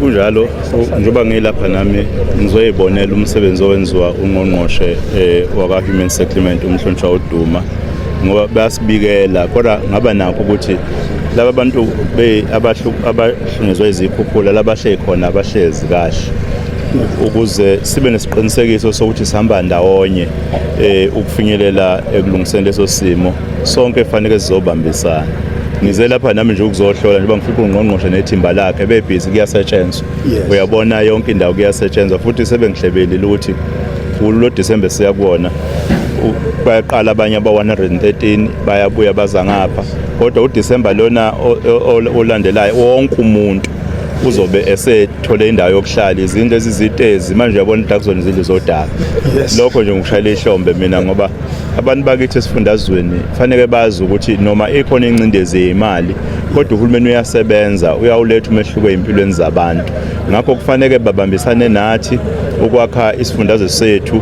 Kunjalo, njengoba ngilapha nami ngizoyibonela umsebenzi owenziwa ungqongqoshe waka-Human Settlement umhlonishwa uDuma, ngoba bayasibikela kodwa ngaba nakho ukuthi laba bantu abahlungezwe izikhukhula labahlezi khona abahlezi kahle, ukuze sibe nesiqinisekiso sokuthi sihamba ndawonye ukufinyelela ekulungiseni leso simo sonke fanele sizobambisana. Ngize lapha nami nje ukuzohlola njengoba ngifika ungqongqoshe nethimba lakhe bebhizi, kuyasetshenzwa. Uyabona yonke indawo kuyasetshenzwa, futhi sebengihlebelile ukuthi kulo December siya kuwona bayaqala abanye aba-113 bayabuya baza ngapha, kodwa uDecember lona olandelayo wonke umuntu uzobe esethole indawo yokuhlala, izindlu ezizitezi manje uyabona ukuthi akuzona izindlu zodaka. Lokho nje ngikushayela ihlombe mina, ngoba abantu bakithi esifundazweni kufanele bazi ukuthi noma ikhona ingcindezi yemali, kodwa uhulumeni uyasebenza, uyawuletha umehluko ezimpilweni zabantu. Ngakho kufanele babambisane nathi ukwakha isifundazwe sethu,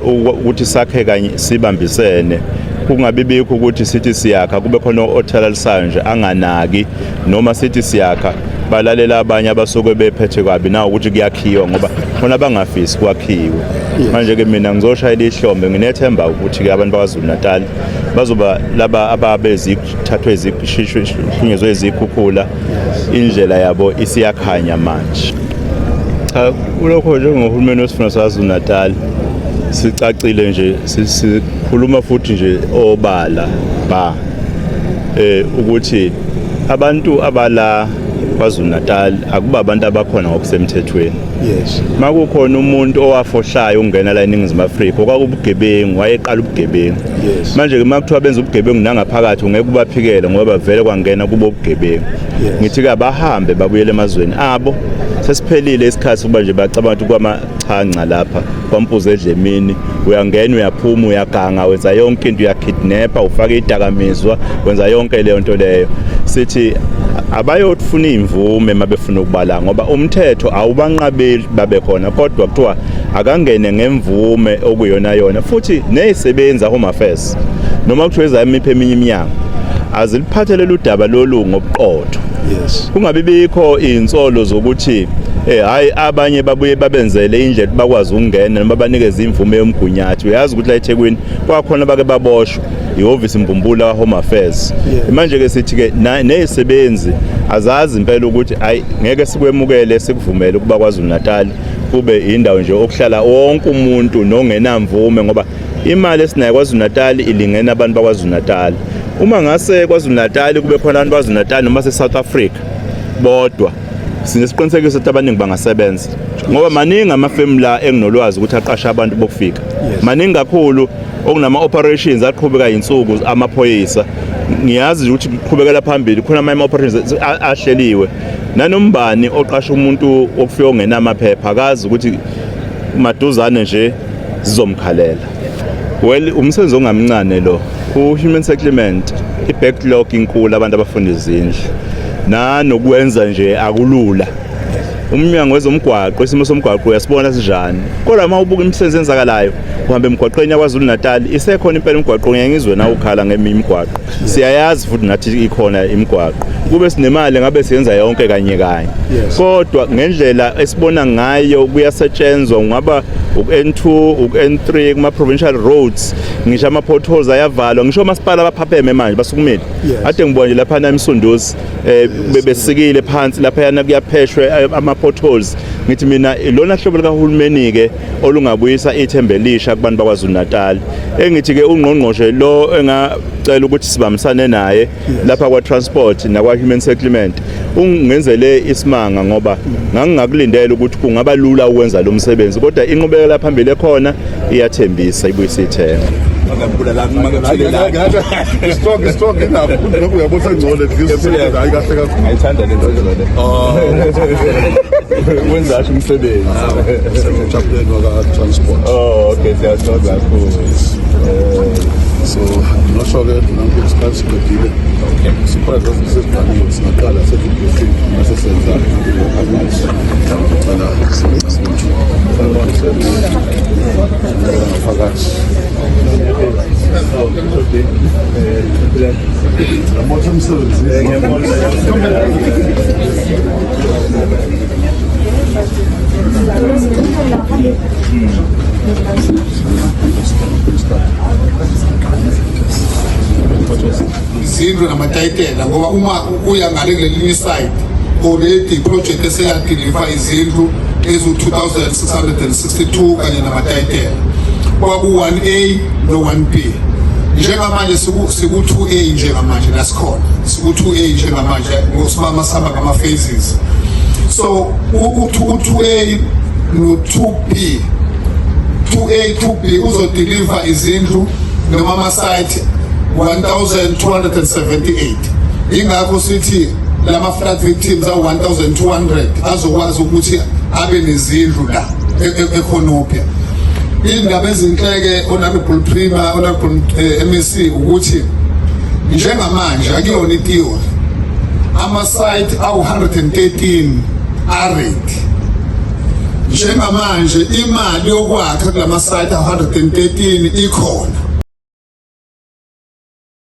ukuthi sakhe kanye sibambisene, kungabi bikho ukuthi sithi siyakha kube khona othalalisayo nje anganaki, noma sithi siyakha balalela abanye abasuke bephethe kabi na ukuthi kuyakhiwa, ngoba khona bangafisi kwakhiwe. Manje-ke mina ngizoshayela ihlombe, nginethemba ukuthi-ke abantu baKwaZulu Natal bazoba laba ababezithathwe zishishwe izikhukhula, indlela yabo isiyakhanya manje. Cha, kulokho njengohulumeni wesifunda saKwaZulu Natal sicacile nje, sikhuluma futhi nje obala ba ukuthi abantu abala KwaZulu Natal akuba abantu abakhona ngokusemthethweni. Makukhona umuntu owafohlayo ungena la eNingizimu Afrika okwakubugebengu, wayeqala ubugebengu. Manje ke makuthiwa benza ubugebengu nangaphakathi ungeke ubaphikele, ngoba vele kwangena kubo ubugebengu. Ngithi ke abahambe babuyele emazweni abo. Sesiphelile isikhathi ukuba nje bacabanga ukuthi kwamachanca lapha kwampuza edlemini, uyangena uyaphuma uyaganga wenza yonke into, uyakidnappa, ufaka idakamizwa, wenza yonke leyo nto leyo. Sithi abayofuna imvume mabefuna ukubala, ngoba umthetho awubanqabeli babe khona, kodwa kuthiwa akangene ngemvume okuyona yona. Futhi nezisebenzi Home Affairs noma kuthiwa ezayimiphi eminye iminyango aziliphathele udaba lolu ngobuqotho. Kungabi bikho insolo zokuthi hayi abanye babuye babenzele indlela bakwazi ukungena noma banikeze imvume yomgunyathi. Uyazi ukuthi la eThekwini kwakhona bake baboshwa ihhovisi mbumbula wa Home Affairs. Manje ke sithi ke nezisebenzi azazi impela ukuthi hayi ngeke sikwemukele sikuvumele ukuba KwaZulu Natal kube indawo nje okuhlala wonke umuntu nongenamvume, ngoba imali esinayo KwaZulu Natal ilingena abantu bakwaZulu Natal. Uma ngase KwaZulu Natal kube khona abantu baKwaZulu Natal noma se South Africa bodwa, sinesiqinisekiso ukuthi abaningi bangasebenza, ngoba maningi amafemu la enginolwazi ukuthi aqasha abantu bokufika. Maningi kakhulu okunama operations aqhubeka insuku amaphoyisa, ngiyazi ukuthi kuqhubekela phambili khona ama operations ahleliwe. Nanombani oqasha umuntu okufika ongenamaphepha akazi ukuthi maduzane nje zizomkhalela. Well, umsebenzi ongamncane lo ku-human settlement, i-backlog inkulu, abantu abafuna izindlu nanokwenza nje akulula. Umnyango wezomgwaqo, isimo somgwaqo uyasibona sinjani, kodwa uma ubuka imisebenzi enzakalayo uhamba emgwaqweni yaKwaZulu Natal isekhona impela imigwaqo. Ngeke ngizwe na ukhala ngeminye imigwaqo, siyayazi futhi nathi ikhona imigwaqo. Kube sinemali ngabe siyenza yonke kanye kanye, kodwa ngendlela esibona ngayo kuyasetshenzwa, kungaba uku-N2, uku-N3, kuma-provincial roads, ngisho ama-potholes ayavalwa, ngisho omasipala abaphapheme manje basukumile. Ade ngibona nje laphana eMsunduzi bebesikile phansi laphayana kuyapheshwe ama-potholes. Ngithi mina lona hlobo likahulumeni-ke olungabuyisa ithemba elisha kubantu bakwaZulu Natal. Engithi-ke ungqongqoshe lo engacela ukuthi sibambisane naye lapha kwa-transport nakwa-human settlement ungenzele isimanga, ngoba ngangingakulindela ukuthi kungaba lula ukwenza lo msebenzi, kodwa inqubekela phambili ekhona iyathembisa, ibuyisa ithemba. Strong, strong enough. Lokhu uyabona sengcono at least, hayi kahle kakhulu. Ngiyithanda lento le. Wenza kahle umsebenzi. Chaplain waka transport. Oh, okay, siyathokoza kakhulu. So I'm not sure ke nanku isikhathi siqedile. Sikhona sesiqalile, singaqala sethi briefing mase senza i-advice. Ngicela ngaphakathi. Ngiyabona umsebenzi. Izindlu namatayitela, ngoba uma uya ngale kulelinye side, already i-project eseyadiliva izindlu eziwu-2662 kanye namatayitela, kwaku-1A no-1B. Njengamanje siku-2A njengamanje la sikhona, siku-2A njengamanje ngosimama sihamba ngama-phases. So u-2A no-2B, 2A 2B uzodeliver izindlu noma ama-site 1278. Ingakho sithi lama flood victims awu-1200 azokwazi ukuthi abe nezindlu la eKornupia. Indaba ezinhleke, Honorable Premier, Honorable MEC, ukuthi njengamanje akuyona i-theory, ama-site awu-113 a-ready njengamanje. Imali yokwakha kulama site awu-113 ikhona.